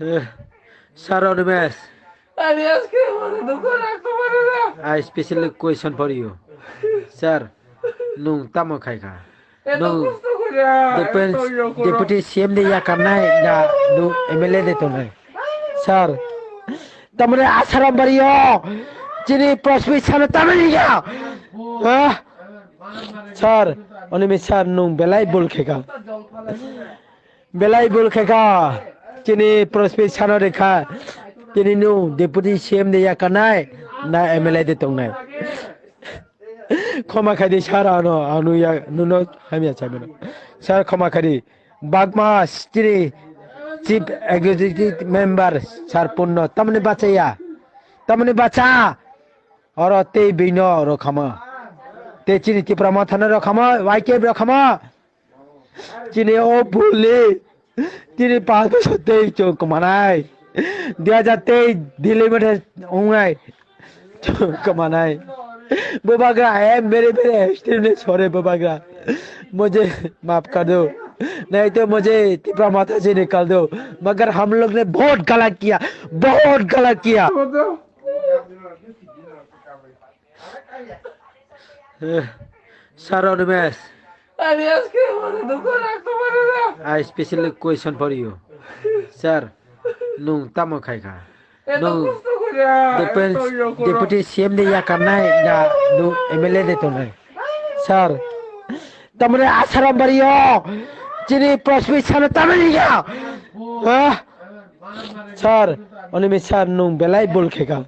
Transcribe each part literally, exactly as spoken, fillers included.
Eh, Sir Animesh, I specially question for you. Sir, nwng tamo khai kha? Nwng Deputy, Deputy C M de yakarnai na nwng M L A de tongnai? Sir, tamani Asaram bario chini prospi sana tamani ya. Ha? Sir, Animesh sir, nwng belai bul khe kha. Belai bul khe kha. Chini prospi sana de kha. Chini nwng Deputy C M de yakarnai na M L A de tongnai? Khoma khai di sir, ano, ano ya, nuno hamya chabeno. Sir, khoma khai di. Bagma chini Chief Executive Member Sir Punno tamni bachaya. Tamni bacha. Oro tei bino oro khama. Tei chini Tipra Mothano ro khama, Y K F ro khama. Chini o buli. Chini panch bosor tei chwng kwmanai. Dui hajar tei Delhi mate wngnai. Chwng kwmanai. Bubagra, I am very, very extremely sorry, Bubagra. मुझे माफ कर दो, नहीं तो मुझे तिपरा माता से निकाल दो, मगर हम लोग ने बहुत गलत किया, बहुत गलत किया। Sir Animesh, I specially question for you. Sir, nwng tamo khai kha? Nwng Deputy, Deputy C M de yakarnai na nwng M L A de tongnai? Sir, tamani Asaram bario chini prospi sana tamani ya. Ha? Sir, Animesh sir, nwng belai bul khe kha.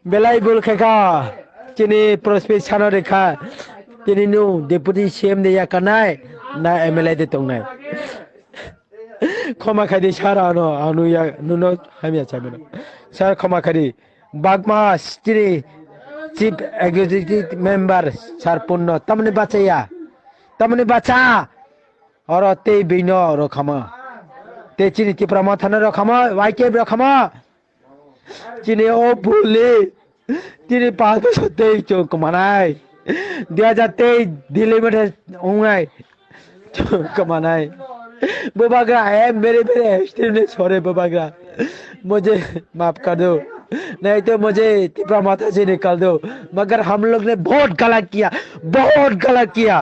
Belai bul khe kha, chini prospi sana de kha, chini nwng Deputy C M de yakarnai na M L A de tongnai? Khoma khai di sir, ano, ano ya, nuno hamya chabeno. Sir, khoma khai di. Bagma chini Chief Executive Member Sir Punno tamni bachaya. Tamni bacha. Oro tei bino oro khama. Tei chini Tipra Mothano ro khama, Y K F ro khama. Chini o buli. Chini panch bosor tei chwng kwmanai. Dui hajar tei Delhi mate wngnai. Chwng kwmanai. Bubagra, I am very, very extremely sorry, Bubagra. मुझे माफ कर दो, नहीं तो मुझे तिपरा माता से निकाल दो, मगर हम लोग ने बहुत गलत किया, बहुत गलत किया।